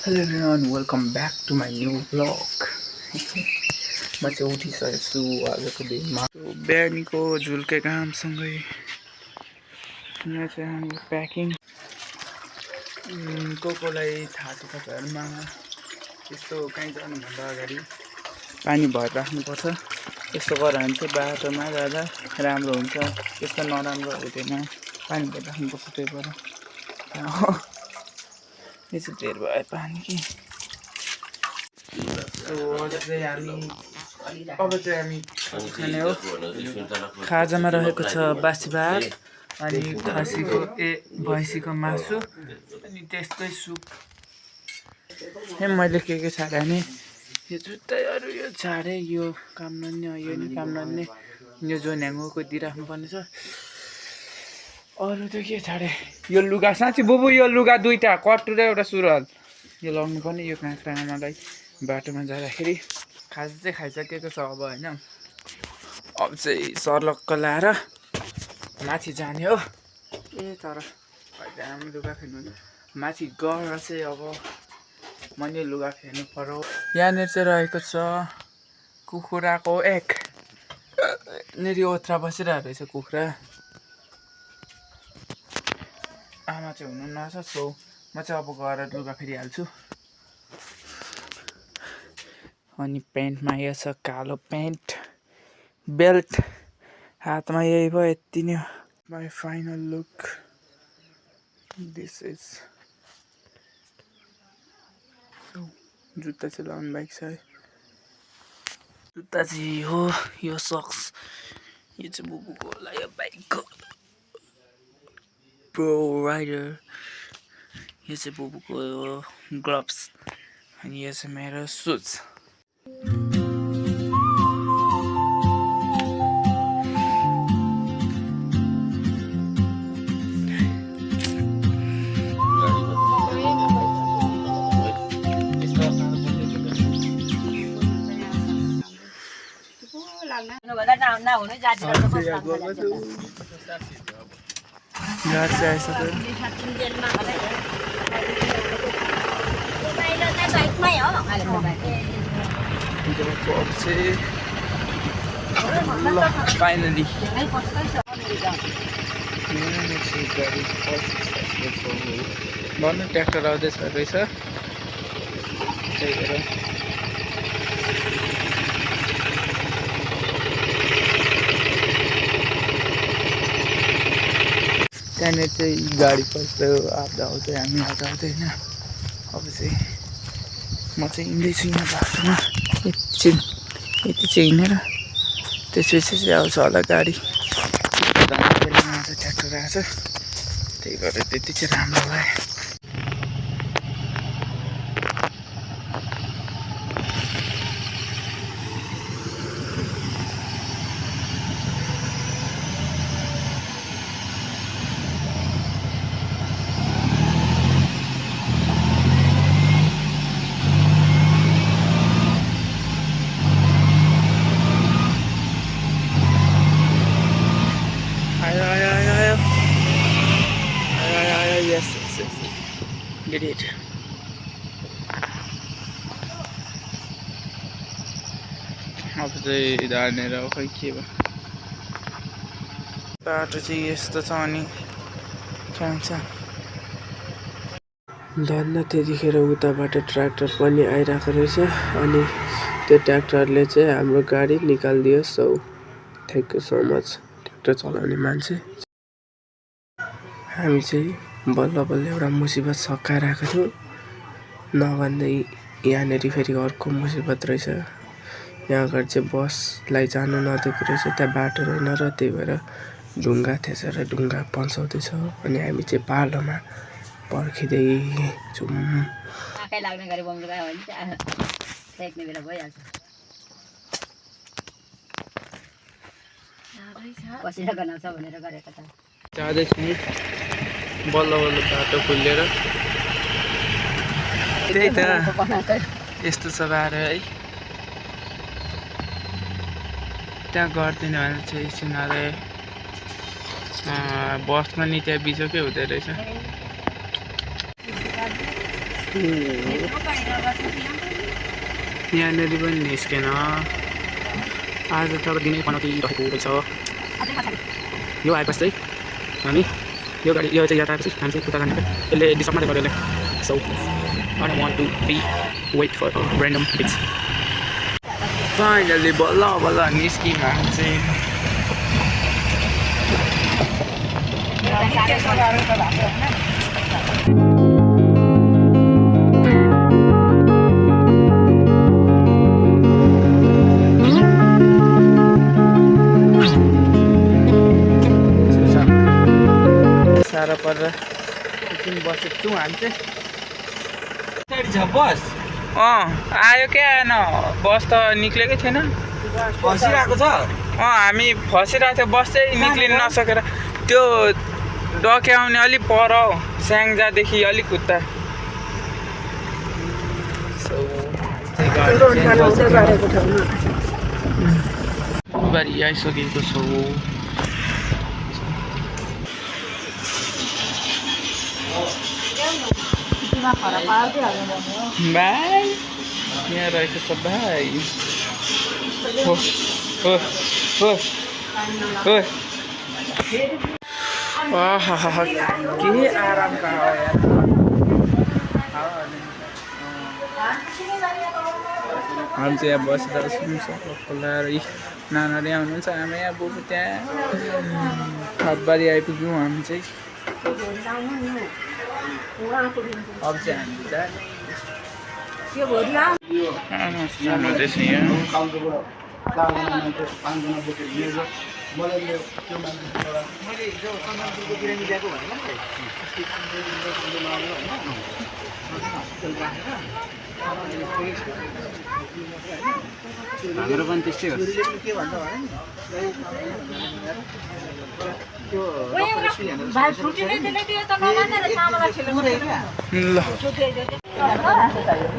Hello everyone, welcome back to my new vlog. म चाहिँ उठिसकेको छु आजको दिनमा बिहानीको झुल्के घामसँगै यहाँ चाहिँ हामी प्याकिङ कोलाई थाहा छ तपाईँहरूमा यस्तो कहीँ जानुभन्दा अगाडि पानी भर राख्नुपर्छ। यस्तो गरेर भने चाहिँ बाटोमा जाँदा राम्रो हुन्छ, त्यस्तो नराम्रो हुँदैन। पानी भर राख्नुपर्छ, त्यही भएर यो चाहिँ धेर भयो पानी कि। अब चाहिँ हामी खाने हो। खाजामा रहेको छ बासी भात अनि खसीको भैँसीको मासु अनि त्यस्तै सुप। मैले के छाडे भने यो जुत्ताहरू यो छाडे, यो काम नन्ने, यो नि काम नन्ने, यो जोन्याङ्गोको दिइराख्नु पर्ने छ। अरू त के छाडे, यो लुगा साँच्ची बुबु, यो लुगा दुईवटा कट्टु र एउटा सुरुवाल यो लाउनु पर्ने। यो काँक्रा आमालाई बाटोमा जाँदाखेरि खाजा चाहिँ खाइसकेको छ अब होइन। अब चाहिँ सर्लक्क लाएर माथि जाने हो। तर हामी लुगा फेर्नु माथि गएर चाहिँ अब मैले लुगा फेर्नु पर्यो। यहाँनिर चाहिँ रहेको छ कुखुराको एग। यहाँनिर ओथ्रा बसिरहेको रहेछ कुखुरा। आमा चाहिँ हुनु नछ, सो म चाहिँ अब गएर लुगा फेरिहाल्छु। अनि प्यान्टमा यो छ कालो प्यान्ट, बेल्ट हातमा यही भयो, यति नै। My final look this is. जुत्ता चाहिँ लाउनु बाइक छ है, जुत्ता चाहिँ हो यो सक्स। यो चाहिँ बुबुको होला, यो बाइकको प्रो राइडर। यो चाहिँ बुबुको ग्लोभ्स अनि यो चाहिँ मेरो सुज। फाइनली भन्नु ट्र्याक्टर आउँदैछ रहेछ, त्यही भएर त्यहाँनिर चाहिँ गाडी पस्यो। आउँदा आउँदै हामी आउँदा आउँदै होइन। अब चाहिँ म चाहिँ हिँड्दैछु यहाँ बाटोमा, यति चाहिँ हिँडेर त्यसपछि चाहिँ आउँछ होला गाडी। ट्र्याक्टर आएछ, त्यही भएर त्यति चाहिँ राम्रो भयो। Did it. अब चाहिँ धानेर खै के भयो। बाटो चाहिँ यस्तो छ अनि खान्छ धन्न। त्यतिखेर उताबाट ट्र्याक्टर पनि आइरहेको रहेछ अनि त्यो ट्र्याक्टरले चाहिँ हाम्रो गाडी निकालिदियो। So thank you so much tractor चलाउने मान्छे। हामी चाहिँ बल्ल बल्ल एउटा मुसिबत सकाइरहेको थियौँ, नभन्दै यहाँनिर फेरि अर्को मुसिबत रहेछ। यहाँ अगाडि चाहिँ बसलाई जानु नदिएको रहेछ, त्यहाँ बाटो रहेन र त्यही भएर ढुङ्गा थिएछ र ढुङ्गा पन्साउँदैछ। अनि हामी चाहिँ पालोमा पर्खिँदै छौँ। जाँदैछौँ बल्ल बल्ल बाटो खुलेर। त्यही त यस्तो छ बाटो है। त्यहाँ गरिदिनु भने चाहिँ एकछिन अरे बसमा नि त्यहाँ बिजोकै हुँदो रहेछ। यहाँनिर पनि निस्केन आज त दिनै पनौती रहेको रहेछ यो आएपछि चाहिँ हामी यो गाडी यो चाहिँ यात्रा आएपछि हामी चाहिँ उता जाने यसले डिस्टर्ब मात्रै गर्यो यसले so I don't want to be wait for a random bits finally बल्ल बल्ल निस्क्यौँ हामी चाहिँ साह्रो परेर एकछिन बसेको छौँ हामी चाहिँ बस आयो क्या आएन बस त निक्लेकै थिएन बसिरहेको छ हामी फसिरहेको थियो बस चाहिँ निक्लिन नसकेर त्यो डक्याउने अलिक पर स्याङ्जादेखि अलिक उता बारी आइसकेको छौँ भाइ यहाँ रहेको छ भाइ हो हो हो हो के आराम कहाँ हो यार हामी चाहिँ यहाँ बसेर सुन्छ खोलाएर नानाले आउनुहुन्छ हामी यहाँ बुबु त्यहाँ हातबारी आइपुग्यौँ हामी चाहिँ अब चाहिँ हामी हाम्रो पनि त्यस्तै हो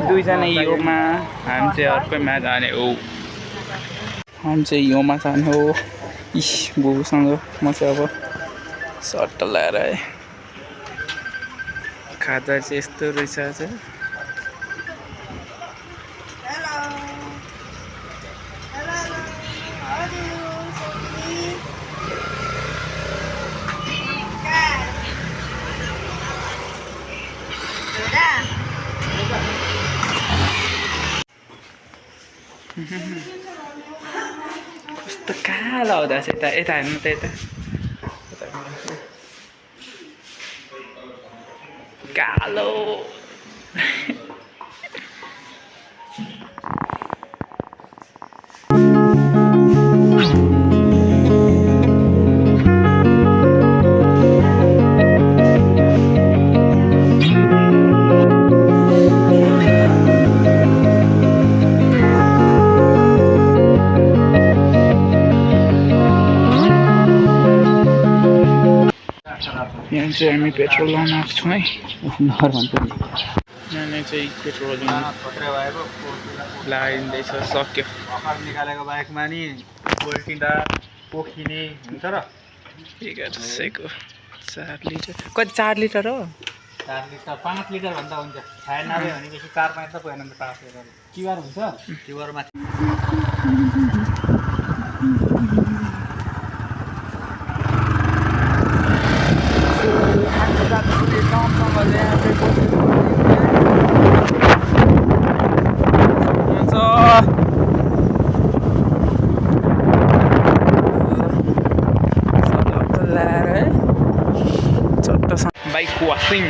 दुईजना योमा हामी चाहिँ अर्कैमा जाने हो हामी चाहिँ योमा जाने हो इस बुबुसँग म चाहिँ अब सट्ट लगाएर है खाजा चाहिँ यस्तो रहेछ आज कस्तो कालो हुँदैछ यता यता हेर्नु त यता कालो यहाँ चाहिँ हामी पेट्रोल लाउन आएको छौँ है नहर भन्छ नि यहाँ चाहिँ पेट्रोल लगाइँदैछ सक्यो भर्खर निकालेको बाइकमा नि पोल्टिँदा पोखिने हुन्छ र 1100को 4 लिटर कति 4 लिटर हो 4 लिटर 5 लिटर भन्दा हुन्छ फायर नभए भनेपछि 4-5 त पुगेन त 5 लिटर क्युआर हुन्छ क्युआरमा बाइक वासिङ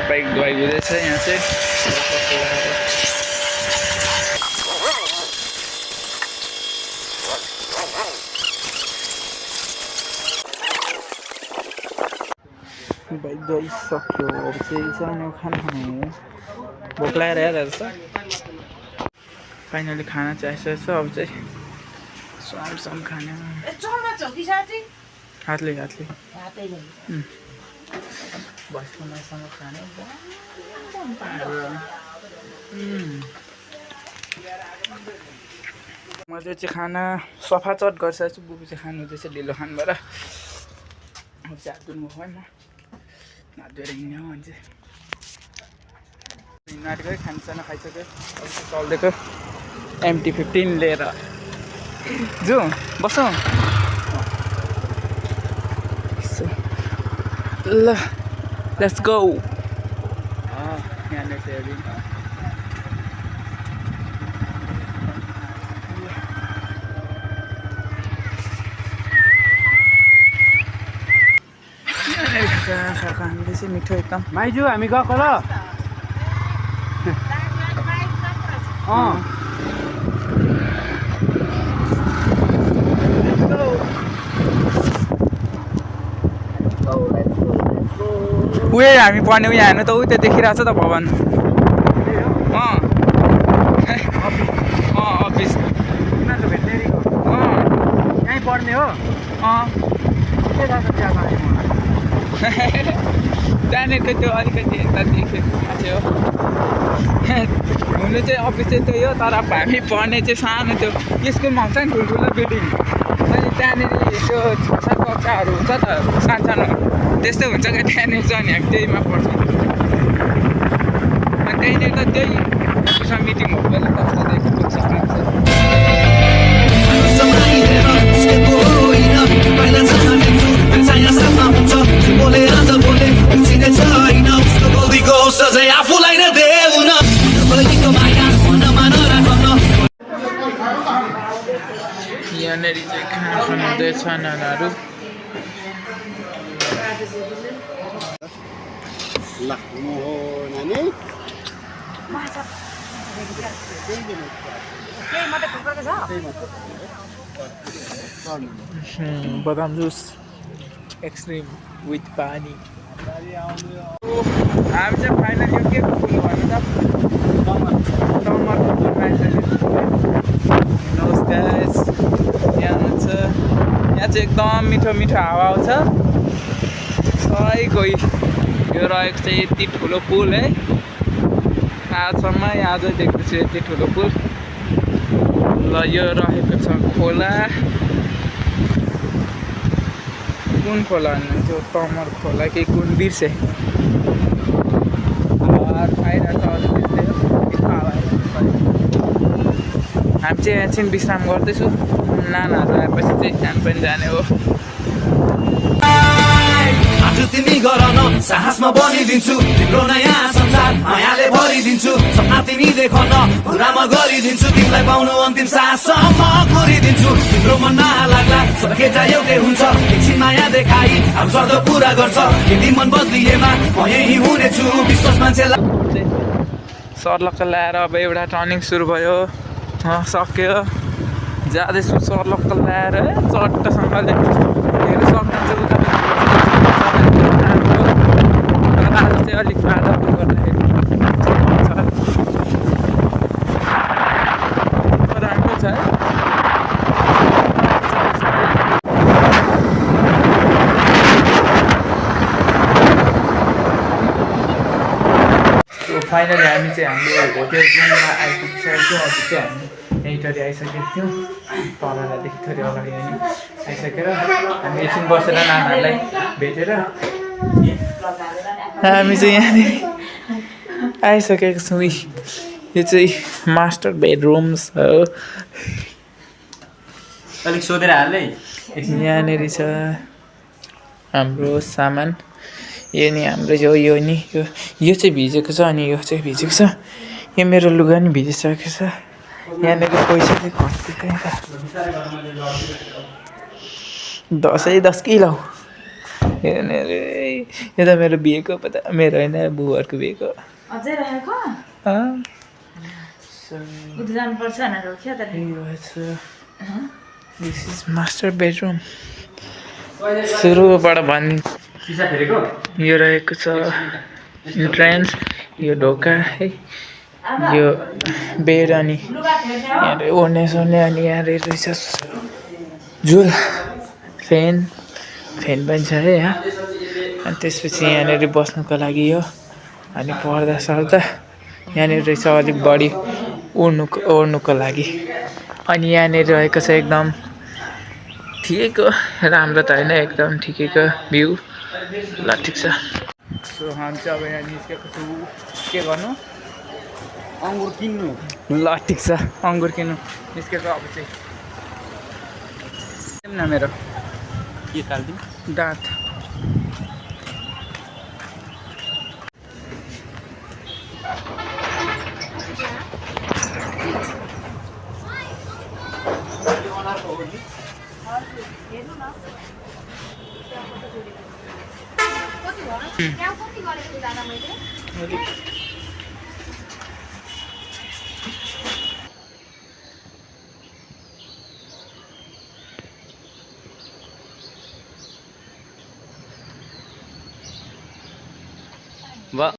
बाइक धुवाइ हुँदैछ यहाँ चाहिँ बाइक धुवाइसक्यो अब चाहिँ सानो खाना खानु भोक लागेर हेरेर फाइनली खाना चाहिँ आइसकेको छ अब चाहिँ समसम खाना हातले बसको माइसँग खाने मैले चाहिँ खाना सफा चट गरिसकेको छु बुबु चाहिँ खानु हुँदैछ ढिलो खानबाट जादुनु होइन नाधुएर हिँड्ने हो भने चाहिँ हिँड्नु आँटेको खानसाना खाइसक्यो चल्दिएको MT-15 लिएर जाउँ बसौँ ल लेट्स गो यहाँनिर चाहिँ हेरिदिनु खाएको हामीले चाहिँ मिठो एकदम माइजू हामी गएको ल उयो हामी पढ्ने उयो हेर्नु त उ त्यो देखिरहेको छ त भवन अफिस भेटनेरीको यहीँ पढ्ने हो के थाहा छ त्यहाँ त्यहाँनिर त्यो अलिकति यता देखेको थियो हुनु चाहिँ अफिस चाहिँ त्यही हो तर अब हामी पढ्ने चाहिँ सानो त्यो स्कुलमा हुन्छ नि ठुल्ठुलो बिल्डिङ अनि त्यहाँनिर त्यो 6-7 कक्षाहरू हुन्छ त सानो त्यस्तै हुन्छ क्या त्यहाँनिर चाहिँ अनि हामी त्यहीमा पढ्छौँ अनि त्यहीँनिर त त्यही अफिसमा मिटिङ हो पहिला कक्षादेखि यहाँनिर चाहिँ खाना खानुहुँदैछ नानाहरू बदाम जुस एक्सट्रिम विथ पानी हामी चाहिँ फाइनल यो के फुल भन्नु त टमाटरको फुल पाइसक्यो हेर्नुहोस् गाइस यहाँ हुन्छ यहाँ चाहिँ एकदम मिठो मिठो हावा आउँछ सही यो रहेको चाहिँ यति ठुलो पुल है आजसम्म आज देख्दैछु यति ठुलो पुल ल यो रहेको छ खोला कुन खोला भन्नु त्यो तमर खोला कि कुन बिर्से आइरहेको छ अझै त्यस्तै हो मिठो हावा हामी चाहिँ एकछिन विश्राम गर्दैछु नानाहरू आएपछि चाहिँ हामी पनि जाने हो तिमी गर न साहसमा बनिदिन्छु तिम्रो नयाँ संसार मायाले भरिदिन्छु सपना तिमी देख न पुरा म गरिदिन्छु तिमीलाई पाउनु अन्तिम साहससम्म कोरिदिन्छु तिम्रो मन नलाग्ला सबै केटा एउटै हुन्छ एकछिन माया देखाई अब सर्द पुरा गर्छ यदि मन बदलिएमा म यही हुनेछु विश्वास मान्छेलाई सर्लक्क ल्याएर अब एउटा टर्निङ सुरु भयो सक्यो जाँदैछु सर्लक्क ल्याएर चट्टसँगले हेर्नु सक्नुहुन्छ आज चाहिँ अलिक बाटोले गर्दाखेरि राम्रो छ फाइनली हामी चाहिँ हाम्रो होटेल रुममा आइपुगिसकेको थियो अघि चाहिँ हामी यहीँटरि आइसकेको थियौँ तलदेखि थोरै अगाडि आइसकेर हामी एकछिन बसेर नानाहरूलाई भेटेर हामी चाहिँ यहाँनिर आइसकेको छौँ यो चाहिँ मास्टर बेडरुम्स हो अलिक सोधेर हाल्दै यहाँनिर छ हाम्रो सामान यो नि हाम्रो यो नि यो चाहिँ भिजेको छ अनि यो चाहिँ भिजेको छ यो मेरो लुगा नि भिजिसकेको छ यहाँनिर पैसा चाहिँ खर्चेको दसैँ 10 किलो यहाँनिर यो त मेरो बिहेको पता मेरो होइन बुवाहरूको बिहेको अझै राखेको उता जानुपर्छ भनेर रोक्यो त दिस इज मास्टर बेडरुम सुरुबाट भनिदिनु यो रहेको छ इन्ट्रेन्स यो ढोका है यो बेड अनि यहाँ ओर्ने सोर्ने अनि यहाँ रहेछ झुल फ्यान पनि छ है यहाँ अनि त्यसपछि यहाँनिर बस्नुको लागि यो अनि पर्दा सर्दा यहाँनिर रहेछ अलिक बढी ओर्नुको लागि अनि यहाँनिर रहेको छ एकदम ठिकैको राम्रो त होइन एकदम ठिकैको भ्यू ल ठिक छ सो हामी चाहिँ अब यहाँ निस्केको छु के गर्नु अङ्गुर किन्नु ल ठिक छ अङ्गुर किन्नु निस्केको अब चाहिँ न मेरो के काल्दिउँ दाँत त्यहाँ कति गरेको जाँदा मैले